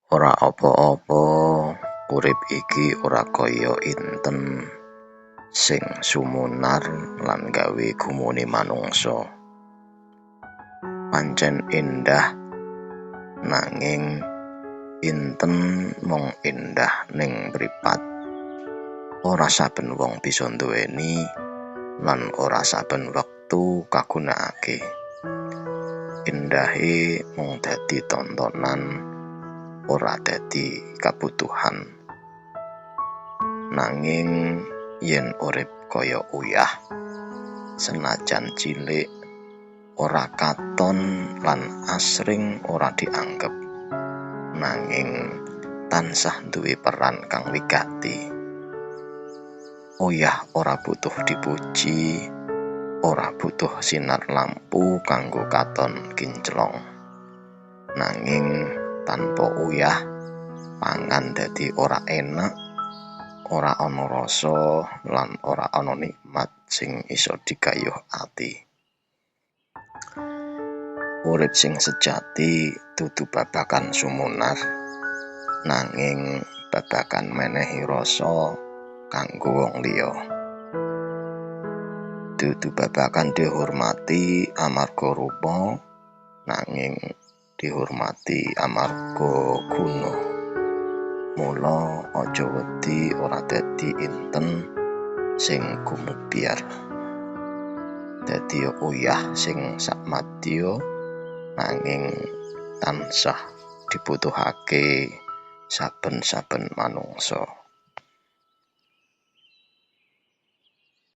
Ora apa-apa, urip iki ora kaya inten sing sumunar lan gawe gumune manungsa. Pancen endah, nanging inten mung endah ning mripat. Ora saben wong bisa nduweni lan ora saben wektu kagunakake. Endahe mung dadi tontonan, ora dadi kabutuhan. Nanging yen urip kaya uyah, senajan cilik, ora katon lan asring ora dianggep, nanging tansah duwe peran kang wigati. Uyah ora butuh dipuji, ora butuh sinar lampu kanggo katon kinclong. Nanging tanpa uyah, pangan dadi ora enak, ora ana rasa lan ora ana nikmat sing iso digayuh ati. Urip sing sejati dudu babagan sumunar, nanging babagan menehi rasa kanggo wong liya. Dudu babagan dihormati amarga rupa, nanging dihormati amarga guna. Mula aja wedi ora dadi inten sing gumubyar. Dadi uyah sing sakmadya nanging tansah dibutuhake saben-saben manungsa.